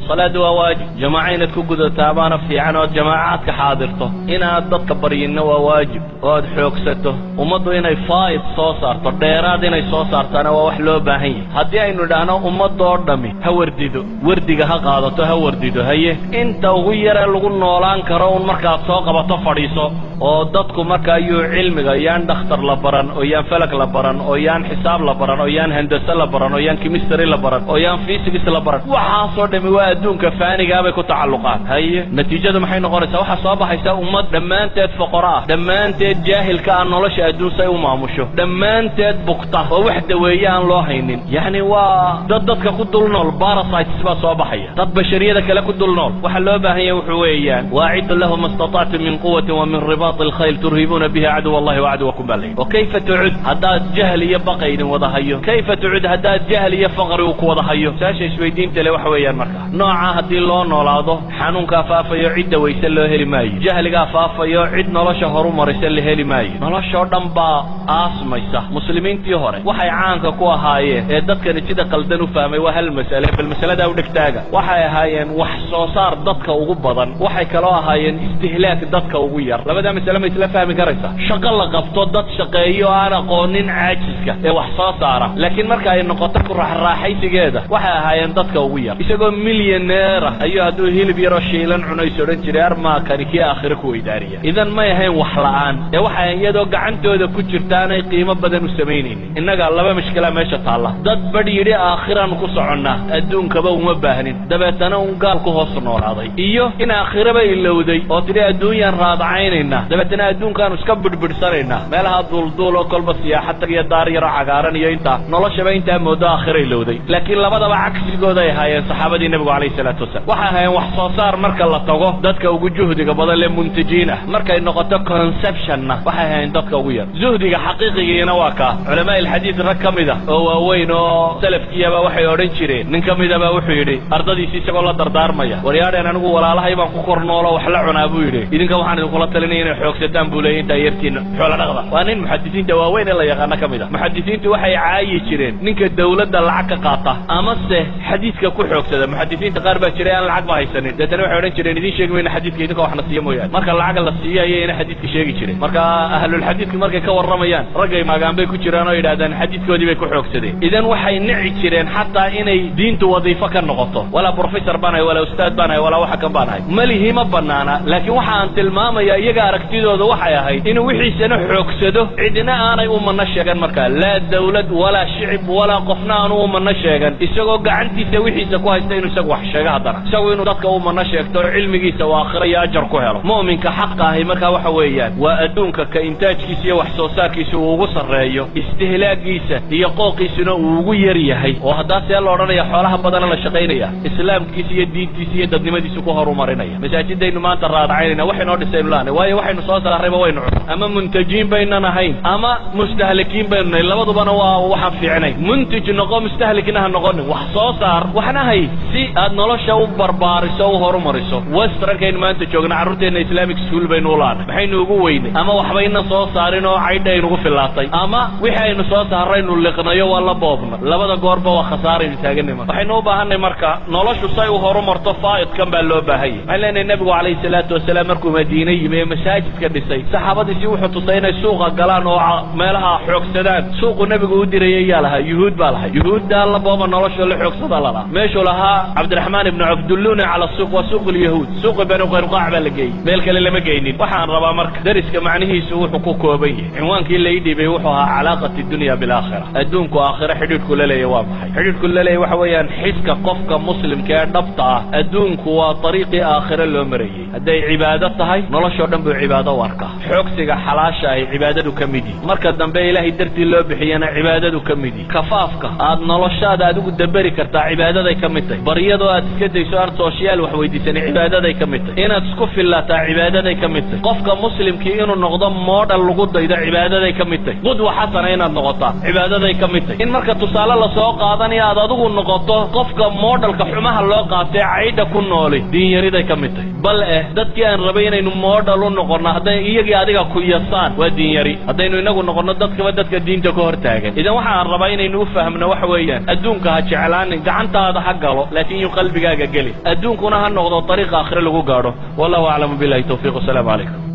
Salaadu waa waajib, jamaaco inaad ku gudataa baana fiican ood jamaacaadka xaadirto. Inaad dadka baryinna waa waajib oo aad xoogsato. Ummaddu inay faa'id soo saarto, dheeraad inay soo saartaana waa wax loo baahan yahay. Haddii aynu idhaahno ummadoo dhammi ha wardido, wardiga ha qaadato, ha wardido, haye, inta ugu yaree lagu noolaan karo un markaad soo qabato fadhiiso, oo dadku marka ayuu cilmiga yaan dhakhtar la baran, oo yaan falag la baran, oo yaan xisaab la baran, oo yaan handase la baran, oo yaan chemistry la baran, oo yaan physics la baran, waxaasoo dhami waa adduunka faanigaa bay ku tacalluqaan. Haye, natiijadu maxay noqonaysaa? Waxaa soo baxaysa ummad dhammaanteed foqoro ah, dhammaanteed jaahilka ah nolosha adduun say u maamusho, dhammaanteed bugta oo wax daweeye aan loo haynin. Yacni waa dad dadka ku dul nool, parasites baa soo baxaya, dad bashariyada kale ku dul nool. Waxa loo baahan yahay wuxuu weeyaan: وأعدوا لهم ما استطعتم من قوة ومن رباط الخيل ترهبون به عدو الله وعدوكم baa layidhi. وكيف تعد haddaad jahl iyo baqa idin wada hayo? كيف تعد haddaad jahl iyo faqri uu ku wada hayo? Su-aasha isweydiinta le waxa weeyaan, marka noocaa haddii loo noolaado, xanuunkaa faafayo, cidda wayse loo heli maayo, jahligaa faafayo, cid nolosha horu marisa la heli maayo, noloshoo dhan baa aasmaysa. Muslimiintii hore waxay caanka ku ahaayeen ee dadkani sida qaldan u fahmay waa hal mas'ale, bal masaladaa u dhegtaaga. Waxay ahaayeen wax soo saar dadka ugu badan, waxay kaloo ahaayeen istihlaak dadka ugu yar. Labadaa masale ma isla fahmi karaysaa? Shaqo la qabto, dad shaqeeyo aan aqoonin caajiska ee wax soo saara, laakiin marka ay noqoto ku raaxraaxaysigeeda waxay ahaayeen dadka ugu yar. Isagoo milyaneera ayuu hadduu hilib yaroo shiilan cuno is odhan jiray, armaakani kii aakhiro ku weydaariya. Idan may ahayn wax la'aan ee waxay iyadoo gacantooda ku jirta aanay qiimo badan u samaynaynin. Innaga laba mashkilaa meesha taalla: dad badh yidhi aakhiraanu ku soconnaa, adduunkaba uma baahnin, dabeetana un gaal ku hoos noolaaday, iyo in aakhiraba ilowday oo tidhi adduunyaan raadacaynaynaa, dabeetana adduunkaanu iska bidhbidhsanaynaa, meelaha duulduul oo kolba siyaaxad tag iyo daar yaroo cagaaran iyo intaa noloshaba intaa moodo aakhira ilowday. Laakiin labadaba cagsigooday ahaayeen saxaabadii nebigu calayhi salaatu wasalaam. Waxay ahaayeen wax soo saar marka la tago dadka ugu juhdiga badan le, muntajiin ah. Markay noqoto consumptionna waxay ahaayeen dadka ugu yar. Zuhdiga xaqiiqigiina waa kaa. Culamaa ilxadiid rag ka mid a oo waaweyn oo salafkiiyaba waxay odhan jireen, nin ka midaba wuxuu yidhi ardadiisi isagoo la dardaarmaya: "Waryaadheen, anigu walaalahay baan ku kor noolo wax la cunaa," buu yidhi. "Idinka waxaan idinkula talinaya inay xoogsataan," buu leeyay, "intaa yartiina xoola dhaqda." Waa nin muxadisiinta waaweyn ee la yaqaano ka mid a. Muxadisiintu waxay caayi jireen ninka dawladda lacag ka qaata amase xadiidka ku xoogsada. Muxadisiinta qaar baa jiray aan lacag ba haysanin, deetana waxay odhan jireen: "Idiin sheegi mayna xadiidka idinka waxna siiya mooyaane." Marka lacag la siiyo ayayna xadiidka sheegi jireen. Marka ahlulxadiidka markay ka warramayaan raggay maagaan bay ku jiraan oo yidhahdaan xadiidkoodii bay ku xoogsadeen. Idan waxay nici jireen xataa inay diintu wadiifo ka noqoto. Walaa professor baan ahay, walaa ustaad baan ahay, walaa waxa kan baan ahay, malihi ma banaana. Laakiin waxa aan tilmaamaya, iyaga aragtidooda waxay ahayd inuu wixiisana xoogsado, cidina aanay u manno sheegan markaa, laa dawlad walaa shicib walaa qofna aanu u manno sheegan, isagoo gacantiisa wixiisa ku haysta inuu isagu wax sheego, haddana isagu inuu dadka u manno sheegto oo cilmigiisa uu aakhira iyo ajar ku helo. Mu'minka xaqa ahi markaa waxa weeyaan waa adduunka ka intaajkiisa iyo wax soo saarkiisa uu ugu sarreeyo, istihlaagiisa iyo qooqiisuna uu ugu yar yahay. Oo haddaa see la odhanaya xoolaha badana la shaqaynaya, islaamkiisa iyo diintiisa iyo dadnimadiisa ku horumarinaya? Masaajidaynu maanta raadacaynayna waxaynoo dhisaynu laanay, waayo waxaynu soo saarrayba waynu cun. Ama muntajiin baynan ahayn ama mustahlikiin baynu nahay, labadubana waa waxaan fiicnayn. Muntij noqo, mustahlikna ha noqonin. Wax soo saar, waxna hay, si aad nolosha u barbaariso, u horumariso. Westernkaynu maanta joogna carruurteenna Islamic school baynu u laanay. Maxaynu ugu weynay? Ama waxbayna soo saarin oo caydha aynugu fillaatay, ama wixii aynu soo saaraynu liqnayo, waa la boobna. Labada goorba waa khasaaraynu taaganay. Marka waxaynu u baahanay, marka noloshu say u horumarto, faa'idkan baa loo baahan yahay. Waxaan leenahay, nebigu calayhi salaatu wasalaam markuu Madiine yimi ee masaajidka dhisay, saxaabadiisii wuxuu tusay inay suuqa galaan oo meelaha xoogsadaan. Suuqu nebigu u dirayay yaa lahaa? Yuhuud baa lahay. Yuhuuddaa la booba, nolosha la xoogsada lalahaa. Meeshuu lahaa Cabdiraxmaan ibnu Cabdulluuna cala suuq waa suuq alyahuud, suuqi Banu Qaynuqaac baa la geeyey, meel kale lama geynin. Waxaan rabaa marka dariska macnihiisu wuxuu ku kooban yahay, cinwaankii la ii dhiibay wuxuu ahaa calaaqat dunya bilaakhira, adduunku aakhiro xidhiidhku la leeyahy waa maxay? Xidhiidhku la leeyahy waxa weeyaan, xiska qofka muslimka ee dhabta ah, adduunku waa dariiqii aakhiro loo marayey. Hadday cibaado tahay, noloshoo dhan buu cibaado u arkaa. Xoogsiga xalaasha ay cibaadadu ka mid yihi, marka dambe ilaahay dartii loo bixiyana cibaadadu ka mid yihi. Kafaafka aad noloshaada adigu daberi kartaa cibaadaday ka mid tahay. Baryadoo aad iska dayso, aan social wax weydiisanay, cibaadaday ka mid tahay. Inaad isku fillaataa cibaadaday ka mid tahay. Qofka muslimkii inuu noqdo model lagu daydo cibaadaday ka mid tahay. Qudwa xasana inaad noqotaa cibaadaday ka mid tahay. In marka tusaale lasoo qaadanayo aad adigu noqoto qofka modelka xumaha loo qaatee caydha ku nooli, diinyariday ka mid tahay. Bal dadkii aan rabay inaynu model u noqonno hadday iyagii adiga ku yasaan, waa diin yari. Haddaynu inagu noqonno dadkaba dadka diinta ka hor taagan. Idan waxaan rabaa inaynu u fahmno waxa weeyaan, adduunka ha jeclaanin, gacantaada ha galo, laakiin yuu qalbigaaga geli. Adduunkuna ha noqdo dariiqa aakhire lagu gaadho. Wallahu aclamu, billahi tawfiiq, wasalaamu calaykum.